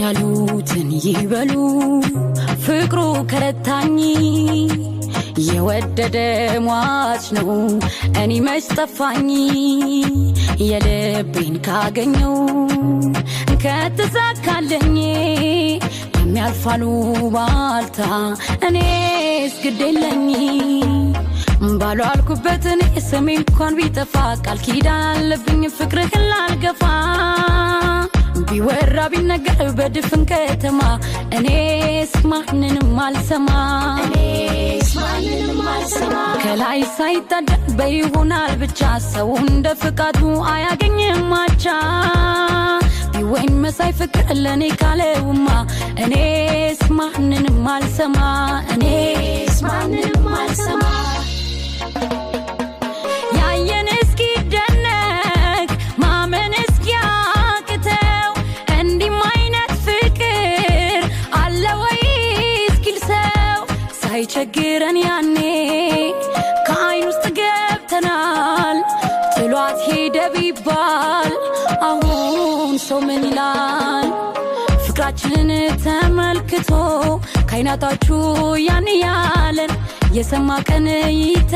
ያሉትን ይበሉ፣ ፍቅሩ ከረታኝ፣ የወደደ ሟች ነው፣ እኔ መች ጠፋኝ። የልቤን ካገኘው፣ ከተሳካለኝ፣ የሚያልፋሉ ባልታ እኔስ ግድ የለኝ። ባሉ አልኩበት እኔ ስሜ እንኳን ቢጠፋ፣ ቃል ኪዳን አለብኝ ፍቅርህን ላልገፋ። ቢወራ ቢነገር በድፍን ከተማ፣ እኔስ ማንንም አልሰማ። ከላይ ሳይታደል በይሆናል ብቻ፣ ሰው እንደ ፍቃዱ አያገኝም አቻ። ቢወይን መሳይ ፍቅር ለእኔ ካለውማ፣ እኔስ ማንንም አልሰማ፣ እኔስ ማንንም አልሰማ። ያየን እስኪደነቅ፣ ማመን እስኪያቅተው፣ እንዲህም አይነት ፍቅር አለ ወይ እስኪል ሰው፣ ሳይቸግረን ያኔ ከአይን ውስጥ ገብተናል። ጥሏት ሄደ ቢባል አሁን ሰው ምን ይላል? ፍቅራችንን ተመልክቶ ከአይናታችሁ ያን ያለን የሰማ ቀን ይተ